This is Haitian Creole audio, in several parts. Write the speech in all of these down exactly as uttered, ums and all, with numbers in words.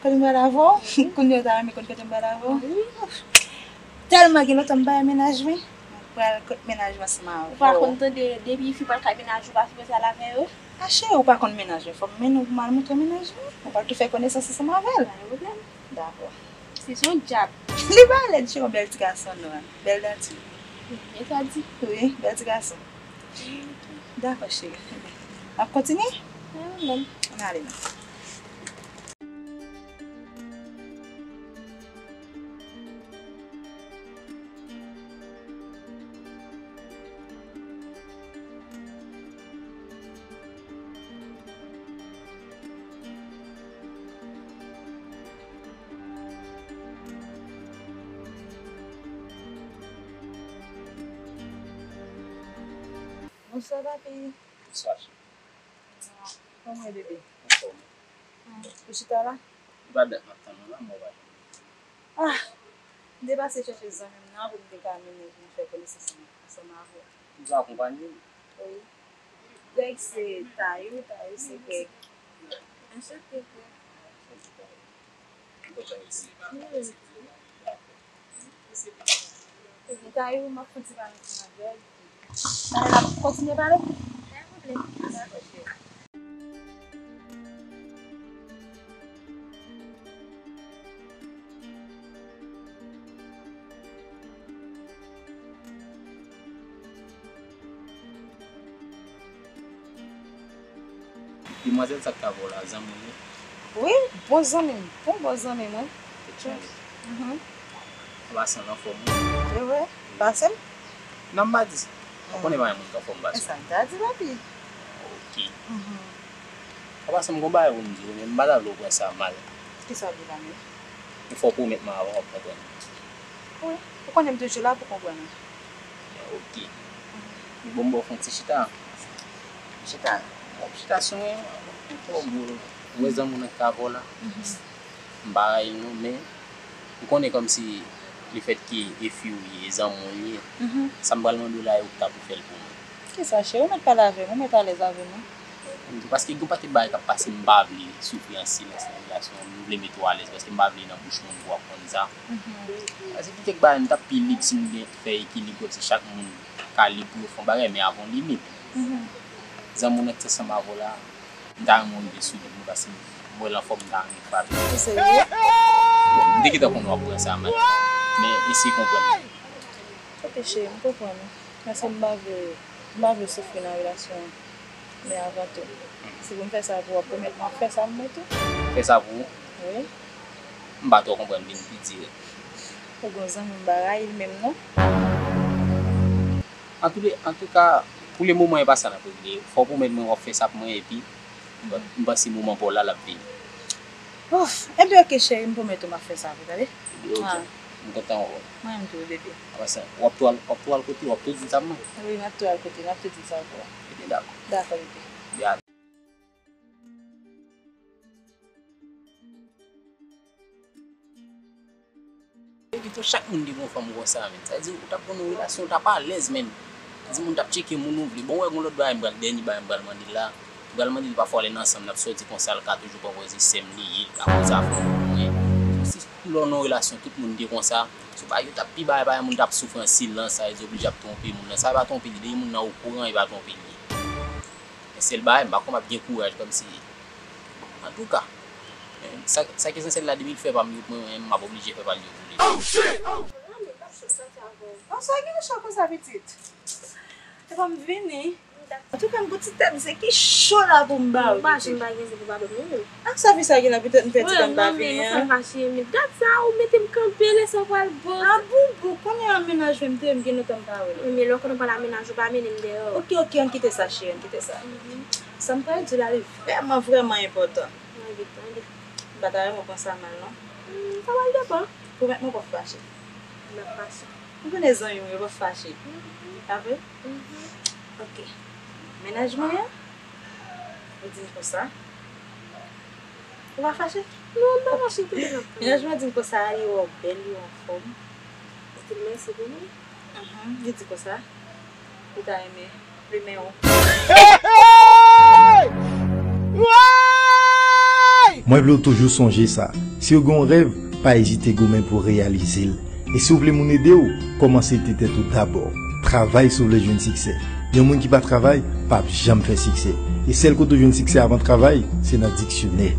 Kote m pral avè w? Kounye a w ta renmen konn kote m pral avè w? Tèlman gen lontan m pa wè mennaj mwen. Mwen pral kot mennaj mwen ansanm avè w. Ou pa konn tande depi fi pral kay mennaj ou pa sipoze al avè yo? A cheri, ou pa konn mennaj mwen, fò m mennen w pou m al montre w mennaj mwen. Ou pral tou fè konesans ansanm avè l. Pa gen pwoblèm. Dakò. Se son dyab. Li pa lèd, cheri, yon bèl ti gason nwa. Bèl nati. E sa di? Wi, bèl ti gason. Dakò, cheri. N ap kontinye? Wi, menm. Ann ale non. Bonswa, papi. Bonswa, cheri. Kòman w ye, bebe? Anfòm. Hmm, ou chita la? Ou pa dat m ap tann ou la, men ou pa janm vini. Ah, m te pase chèche zanmi m nan pou m te ka mennen vin fè konesans ansanm avè w. Ou akonpanye m? Wi. Greg se Tayou, Tayou se Greg. Anchante, Greg. Anchante, Tayou. Mwen kontan isi. Wi. Ebyen, Tayou, m ap fè yon ti pale ansanm avè l. Tayou, n ap kontinye pale? Pa gen pwoblèm. Dakò, cheri. Demwazèl sa k t avè w la, zanmi w ye? Wi, bon zanmi m. Bon, bon zanmi m, wi. Tèt chaje. Mhm. An pasan, l anfòm, wi. Se vre? Pase m? Non, m pa di sa. Ou konnen pa gen moun k anfòm pase w. E sa m ta di, papi. Ok. Mhm. An pasan, m gon bagay pou m di w, men m pa ta vle w pran sa mal. Kisa w vle pa m ye? Men fò w pwomèt mwen avan w ap konprann. Wi, ou konnen m toujou la pou konprann ou. Ok. Bon, m ba w fè yon ti chita. Chita. Bon, chita sou mwen, bon, bon, bon. Ou wè zanmi w nan k avè w la? Mhm. M pa rayi l non, men ou konnen kòmsi lefètke e fi w ye, e zanmi w li ye. Mhm. Sa m pral mande w la, e ou ki ta pou fè l pou mwen. Kisa, cheri? Ou mèt pale avè m, ou mèt alèz avè m, wi. Paske gen yon pakèt bagay k ap pase, m pa vle soufri an silans nan relasyon an, m vle mete w alèz, paske m pa vle nan bouch moun pou w ap konn sa. Mhm. Paske gen kèk bagay, m t ap pi lib si m gen fè ekilib, kòmsi chak moun ka lib pou yo fè yon bagay, men avè yon limit. Mhm. Zanmi w nan ki ansanm avè w la, m ta renmen w rive sou li pou mwen, paske m wè l anfòm, m ta renmen frape. Ou serye? Bon, m te gentan konnen w ap pran sa mal, men eseye konprann. Ok, cheri, m konprann ou. Paske m pa vle, m pa vle w soufri nan relasyon an. Men avan tou, si pou m fè sa pou w, w ap pwomèt mwen w ap fè sa pou mwen tou? Fè sa pou ou? Wi. M pa twò konprann, vin pi dirèk. Ou gon zanmi m pa rayi l menm non. Antoule-, antouka, pou le moman, e pa sa n ap regle. Fò w pwomèt mwen w ap fè sa pou mwen, epi m pa-, m panse moman pa w la, l ap vini. Ouf, enben ok cheri, m pwomèt ou m ap fè sa pou ou, tande? Ebyen ok. Ah. M kontan wè w. Mwen menm tou, bebe. Apa sa, w ap tou al, w ap tou al kote, w ap tou di sa pou mwen? Wi, m ap tou al kote, m ap tou di sa pou ou. Ebyen dakò. Dakò, bebe. Byen. Epi tou, chak moun te gon fanm konsa, menn. Sa vle di, ou t ap konn yon relasyon, ou t ap alèz, menn. Sa vle di, moun t ap tcheke moun ou vle. Bon, ou wè, gon lòt bagay, m pral, dènye bagay, m pral mande l la. M pral mande l, pafwa, lè n ansanm, n ap sòti konsa, l ka toujou pran pòz li sè m li ye, l ka poze afè m pou mwen. Si lè w nan yon relasyon, tout moun te konsa, sou bagay yo t ap pi bagay, bagay, moun t ap soufri an silans, sa vle di, oblije ap twonpe moun nan. Sa pa twonpe li, depi moun nan okouran, e pa twonpe li. Men sèl bagay, m pa kwè m ap gen kouraj kòmsi. Antouka, men sa, sa ki sanse la, depi l fè pa m yo pou mwen, m ap oblije fè pa l yo pou li. Oh, shit! Oh! An, sa gen cho konsa, pitit? Se pa m vini. Antouka, m gon ti tèt, se ki cho la pou m ba w, pitit. M pa janm pa gen zen pou ba dòmi, non. Ak sa fi sa gen la, petèt m fè ti tan m pa vini an. Sa fache, men gad sa, ou mete m kanpe, lè sa pral bon. A boubou, kounye a mennaj mwen m te ye, m gen lontan m pa wè l. Men lè w konn w pral a mennaj ou, pa mennen m dèyè w. Ok, ok, ann kite sa, cheri, ann kite sa. Mhm. Sa m pral di w la, li vrèman, vrèman enpòtan. Ann vit, ann vit. M pa ta renmen w pran sa mal, non. Hmm, sa pral depann. Pwomèt mwen w p ap fache. M p ap fache. M konnen zanmi w yo p ap fache. Mhm. Pa vre? Mhm. Ok. Mennaj mwen an, li di m konsa. Ou pa fache? Non, m pa fache, kote n ap pale? Mennaj mwen di m konsa, li wè w bèl, li wè w anfòm. Li di m mèsi pou mwen. Mhm. Li di konsa, li ta renmen plimen w. Hey! Hey! Woy! Mwen vle w toujou sonje sa. Si w gen yon rèv, pa ezite goumen pou w reyalize l. E si w vle moun ede w, kòmanse ede tèt ou dabò. Travay si w vle jwenn siksè. Yon moun ki pa travay, p ap janm fè siksè. E sèl kote w jwenn siksè avan travay, se nan diksyonè.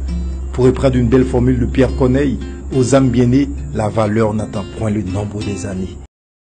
Pour reprendre une belle formule de Pierre Corneille, aux âmes bien nées, la valeur n'attend point le nombre des années.